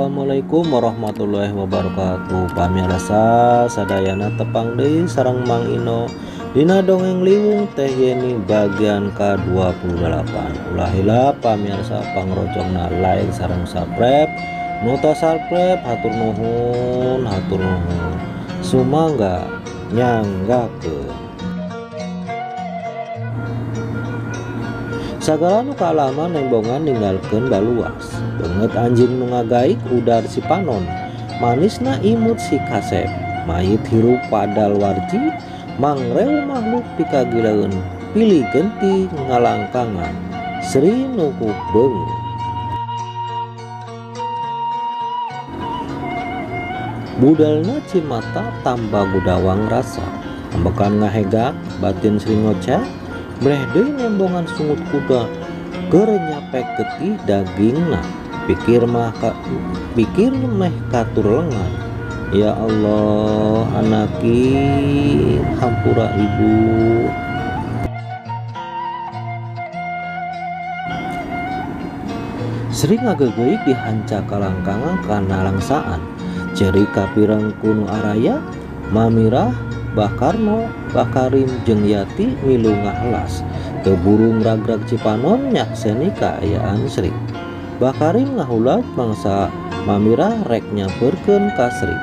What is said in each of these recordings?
Assalamualaikum warahmatullahi wabarakatuh. Pamirsa sadayana, tepang deui sareng Mang Ino dina dongeng Liwung Teh Yeni bagian ke-28. Ulah hilap pamirsa, pangrojongna like sareng subscribe. Nu tos subscribe hatur nuhun, hatur nuhun, sumangga nyanggakeun. Sagala nu kaalaman nembongan ninggalkeun baluas. Beungeut anjing nu ngagaik, udar si panon, manisna imut si kasep, mayit hirup padal warji, mangrew makhluk pikagilaeun, pilih genti ngalangkangan, Sri nukuk beungeut. Budalna Cimata tambah gudawang rasa. Ambekan ngahegak, batin Sri ngoceh, breh deui nembongan sungut kuda keur nyapek getih dagingna. Pikir mah ka, pikir meh katur lengan. Ya Allah, anaki, hampura ibu. Sri ngageugeuik dihanca kalangkangan kana langsaan. Ceurik kapireng ku nu araya, Mamirah, Bah Karno, Bah Karim jeung Yati milu ngahelas. Teu burung ragrag Cipanon nyakseni kaayaan Sri. Bah Karim ngahulag mangsa Mamirah rek nyamperkeun ka Sri.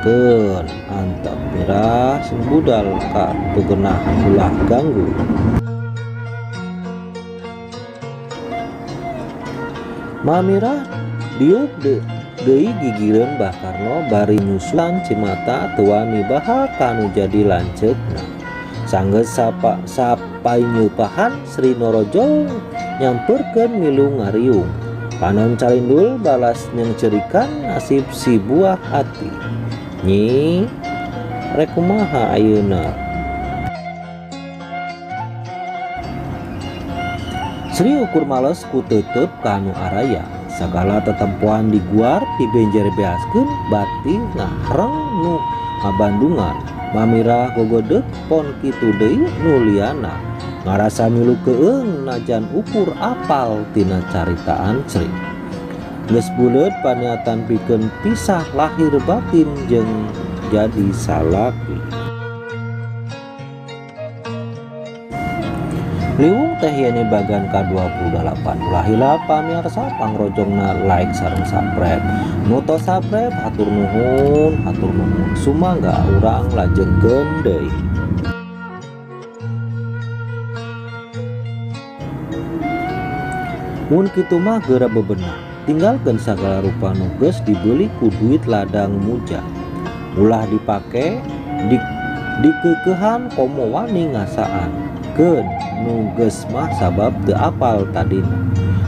Keun antep Mirah sing budal ka teu genah, ulah ganggu. Mamirah diuk deui gigireun Bah Karno bari nyusulan Cimata teu wani baha kanu jadi lanceukna. Sanggeus sapaineupahan Sri norojol nyamperkeun milu ngariung. Panon calindul balas nyengcerikan nasib si buah hati. Nyi, rek kumaha ayeuna? Sri ukur males ku teuteub ka nu araya. Sagala tetempoan diguar dibenjer beaskeun bati ngahreng nu ngabandungan. Mamirah gogodeg pon kitu deui nu liana. Ngarasa milu keung najan ukur apal tina caritaan Sri. Geus buleud paniatan pikeun pisah lahir batin jeung jadi salaki. Liwung Teh Yeni bagian ka-28. Ulah hilap pamirsa, pangrojongna like sareng subscribe. Nu tos subscribe hatur nuhun, hatur nuhun, sumangga urang lajengkeun deui. Mun kitu mah geura bebenah, tinggalkeun sagala rupa nu geus dibeli ku duit ladang muja. Ulah dipake dikeukehan komo wani ngasaan. Keun nu geus mah sabab teu apal tadina.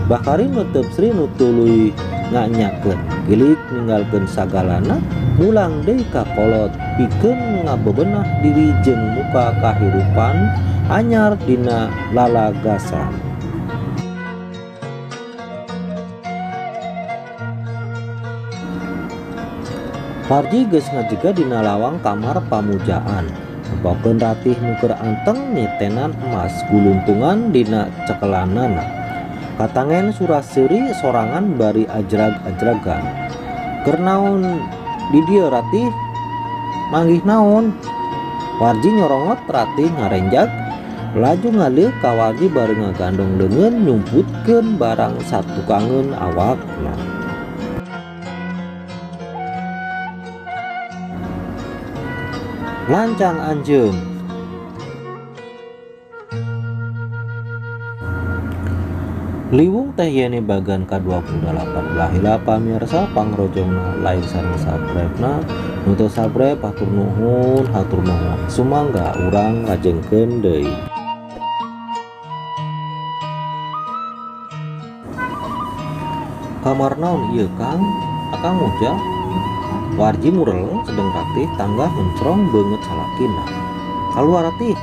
Bah Karim netep Sri nu tuluy nganyakeun, gilik ninggalkeun sagalana, mulang deui ka kolot pikeun ngabebenah diri jeung muka kahirupan anyar dina lalagasan. Warji geus ngajega dina lawang kamar pamujaan. Nempokeun ratih nu keur anteng nitenan emas guluntungan dina cekelanana. Katangen sura-seuri sorangan bari ajrag-ajragan. Keur naon di dieu ratih? Manggih naon? Warji nyorongot ratih ngarenjag laju ngaleuk ka Warji bari ngagandong leungeun nyumputkeun barang satukangeun awakna. Lancang anjeun. Liwung Teh Yeni bagian ka-28. Ulah hilap pamirsa, pangrojongna like sareng subscribe-na. Nu teu subscribe hatur nuhun, hatur nuhun, sumangga urang lajengkeun deui. Kamar naon ieu Kang? Akang muja. Warji mureleng sedeng ratih tanggah mencrong beungeut salakina. Kaluar ratih.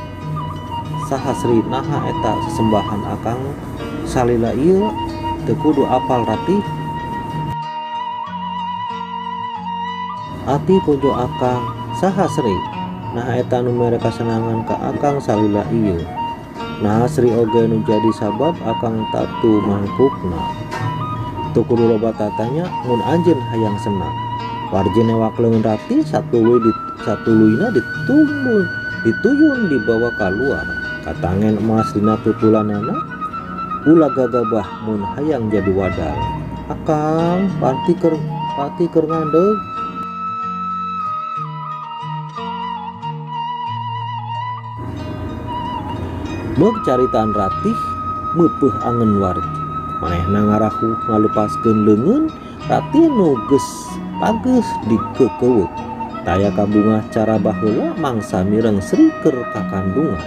Saha Sri naha eta sesembahan akang salila ieu teu kudu apal ratih. Ati pojo akang saha Sri naha eta nu mere kasenangan ka akang salila ieu. Naha Sri oge nu jadi sabab akang tatu mangkukna. Teu kudu loba tatanya mun anjeun hayang senang. Warji newak leungeun Ratih satuluyna dituyun dibawa kaluar. Katangen emas dina tutulanana ulah gagabah mun hayang jadi wadal. Akang pati keur ngandeug. Beuk caritaan Ratih meupeih angen Warji. Manehna ngarahuh ngalepaskeun leungeun Ratih nu geus pageus dikeukeut. Taya kabungah cara baheula mangsa mireng Sri keur kakandungan.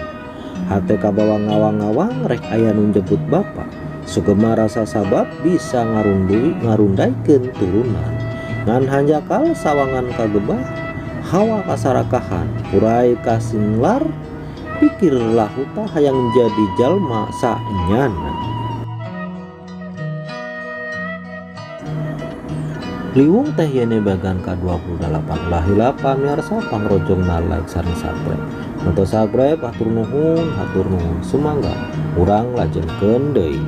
Hate kabawa ngawang-ngawang rek aya nu njemput bapa. Sugema rasa sabab bisa ngarundaikeun turunan. Ngan hanjakal sawangan kagebah, hawa kasarakahan, kurai kasinglar, pikir lahuta hayang jadi jalma saenyana. Liwung teh yene bagan ka-28 ulah hilap pamirsa pangrojongna like sareng subscribe. Untuk subscribe hatur nuhun sumangga urang lajengkeun deui.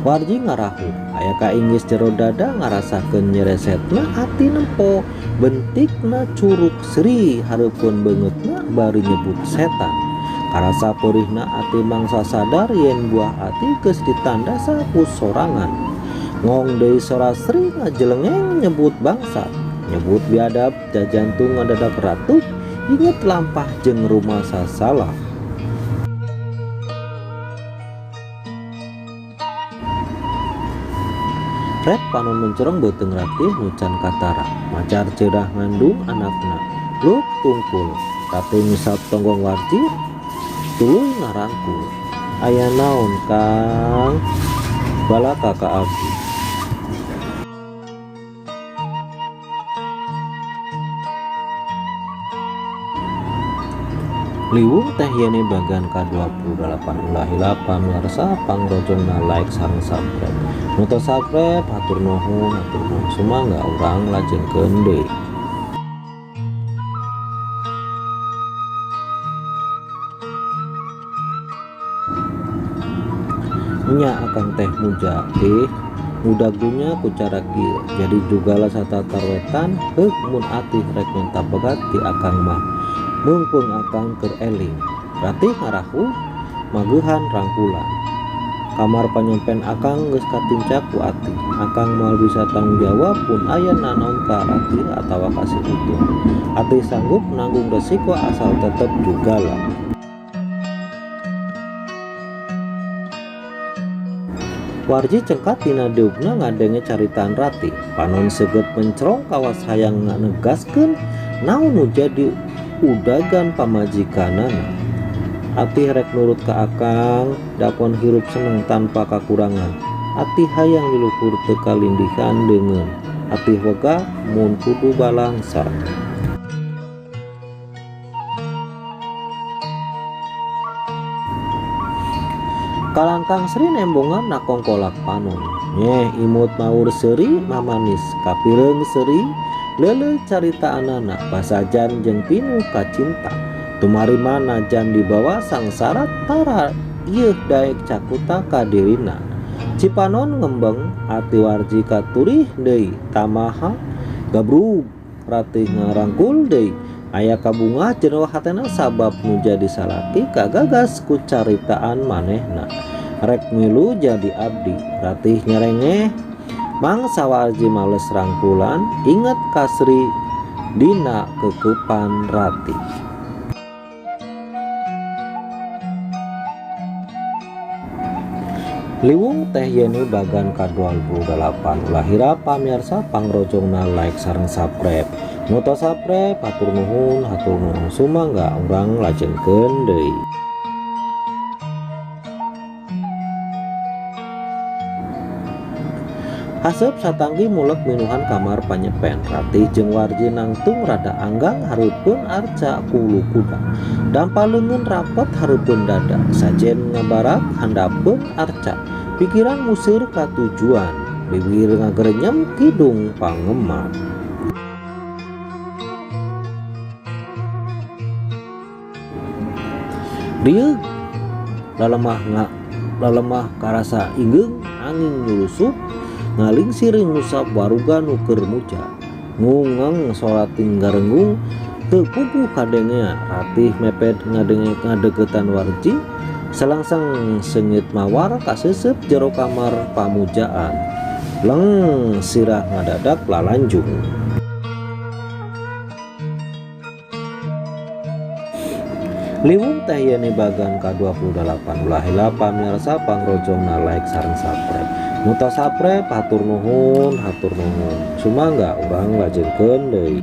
Warji ngarahu aya kainggis jero dada ngarasakeun nyeresetna ati nempo bentikna curug Sri hareupeun beungeutna bari nyebut setan. Karasa peurihna ati mangsa sadar yen buah ati geus ditandasa ku sorangan. Ngong deui sora Sri ngajelengeng nyebut bangsa, nyebut biadab jajantung ngadadak ratuh inget lampah jeung rumasa salah. Red panon mencerong beuteung Ratih nu can katara, macar ceurah ngandung anakna, luk tungkul. Ratih ngusap tonggong Warji, tuluy ngarangkul. Aya naon Kang? Balaka ka abdi. Liwung teh yene bagan ka-28 ulah hilap pamirsa pangrojongna like sareng subscribe. Nu teu subscribe hatur nuhun sumangga urang lajengkeun deui. Nya akang teh muja mudagunya ku cara kieu jadi jugalah satatar wetan heuk mun atih rek minta pegat ti akang mah mungpung akang keur eling. Ratih ngarahuh magehan rangkulan. Kamar panyempen akang geus katincak ku atih. Akang moal bisa tanggung jawab pun aya nanaon ka Ratih atawa ka si Utuh. Atih sanggup nanggung resiko asal tetep jugalah. Warji cengkat tina deugna ngadenge caritaan Ratih. Panon seget mencerong kawas hayang nganegaskeun naon nu jadi udagan pamajikanana. Atih rek nurut ka akang, dapon hirup seneng tanpa kakurangan. Atih hayang diluhur teu kalindihan deungeun. Atih wegah mun kudu balangsa. Kalangkang Sri nembongan nakongkolak panon. Nyeh imut maur seuri mamanis kapireung seuri leuleuh caritaanana basajan jeung pinuh kacinta. Tumarima najan dibawa sangsara tara ieuh daek cakuta ka dirina. Cipanon ngembeng ati Warji katurih deui tamaha gabrug Ratih ngarangkul deui. Aya kabungah jero hatena sabab nu jadi salaki kagagas ku caritaan manehna. Rek milu jadi abdi Ratih nyerengeh mangsa Warji males rangkulan inget ka Sri dina kekepan Ratih. Liwung teh yeni bagan ka-28 ulah hilap pamirsa pangrojongna like sareng subscribe. Nu teu subscribe hatur nuhun sumangga urang lajengkeun deui. Haseup satanggi mulek minuhan kamar panyepen. Ratih jeung Warji nangtung rada anggang hareupeun arca kulu kuda. Dampa leungeun rapet hareupeun dada. Sajen ngabarak handapeun arca. Pikiran museur ka tujuan. Bibir ngagerenyem kidung pangema. Rieug Lalemah karasa inggeung angin nyulusup ngalingsir ngusap waruga nu keur muja. Ngungeng sorating garenggung teu puguh kadenge Ratih mepet ngadenge ngadeukeutan Warji salangsang seungit mawar kaseuseub jero kamar pamujaan. Leng sirah ngadadak lalanjung. Liwung Teh Yeni bagan ka-28. Ulah hilap pamirsa pangrojongna like sareng subscribe. Nu tos subscribe hatur nuhun, hatur nuhun. Sumangga urang lajengkeun deui.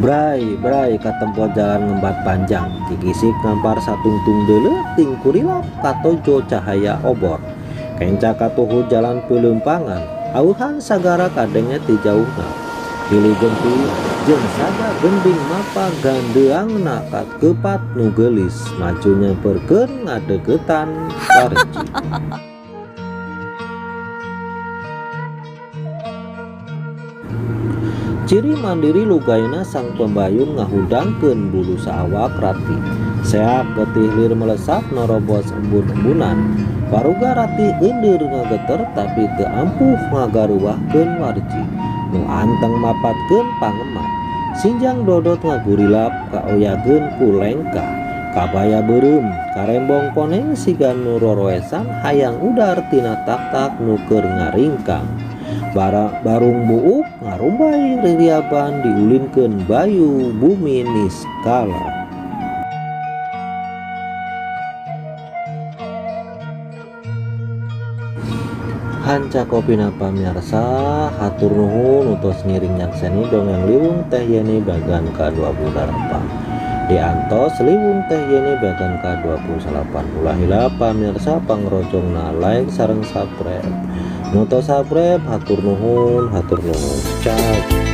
Bray, bray katempo jalan ngembat panjang, kikisik ngampar satungtung deuleu ting kurilap katojo cahaya obor. Kenca katuhu jalan peuleumpangan, auhan sagara kadenge ti jauhna. Pilih gempi jeung saga gending mapa gandeangna kakepat nu geulis maju nyamperkeun ngadeuketan Warji. Ciri mandiri lugaina sang pembayun ngahudangkeun bulu saawak Ratih. Seak getih lir melesat norobos embun-embunan. Baruga Ratih euneur ngageter tapi teu ampuh ngagaruwahkeun Warji. Nu anteng mapatkeun pangemat. Sinjang dodot ngagurilap kaoyageun ku lengkah. Kabaya beureum karembong koneng siga nu roroesan hayang udar tina taktak nu keur ngaringkang. Barung buuk ngarumbay ririaban diulinkeun bayu bumi niskala. Hanca kopina pamirsa, hatur nuhun utos ngiring nyakseni dongeng Liwung Teh Yeni bagan ka-28. Diantos Liwung Teh Yeni bagan ka-28. Ulah hilap pamirsa pangrojongna like sareng subscribe. Nu tos subscribe hatur nuhun, hatur nuhun. Cak.